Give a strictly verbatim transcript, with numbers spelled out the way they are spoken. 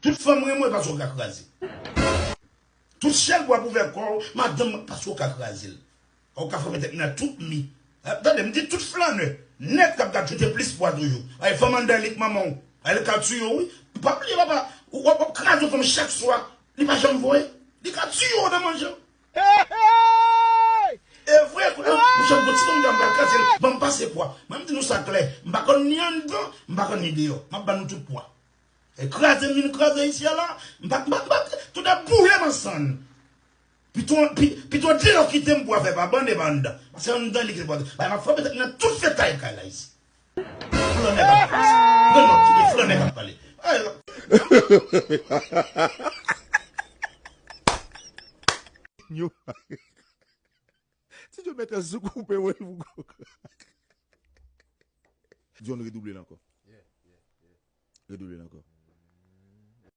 Tout fanm renmen w paske w ka kraze. Tout chèl bwa pou fè kò w, madanm, paske w ka kraze l. Ou ka frape tèt nan tout mi. Eh, tande, m di tout flannè. Nèg k ap gad yo te plis pwa toujou. Ay, fanm anndan lik manman w. Ay, li ka tiye w, wi. Pa bliye, papa, w ap, w ap kraze yon fanm chak swa. Li pa janm voye. Li ka tiye w nan manje w. E vre, kounye a, m janm bon ti fanm, m pral kraze l. Ban m pase pwa. Mwen, m di nou sa klè. M pa konn ni anndan, m pa konn ni deyò. M ap ban nou tout pwa. E kraze m vin kraze isi a la, m pa, m pa, m pa, tout ap boule m an sann. Pito, pi, pito deyò kite m pou afè pa bande banda. Paske anndan li kite bande. Bay m ap frape tèt nan tout fetay kay la isi. Flannè k ap pale. Pran nòt, se flannè k ap pale. Ay, la. Yo. Ti Djo mèt sou koupe wè l pou John redouble l ankò. Redouble l ankò.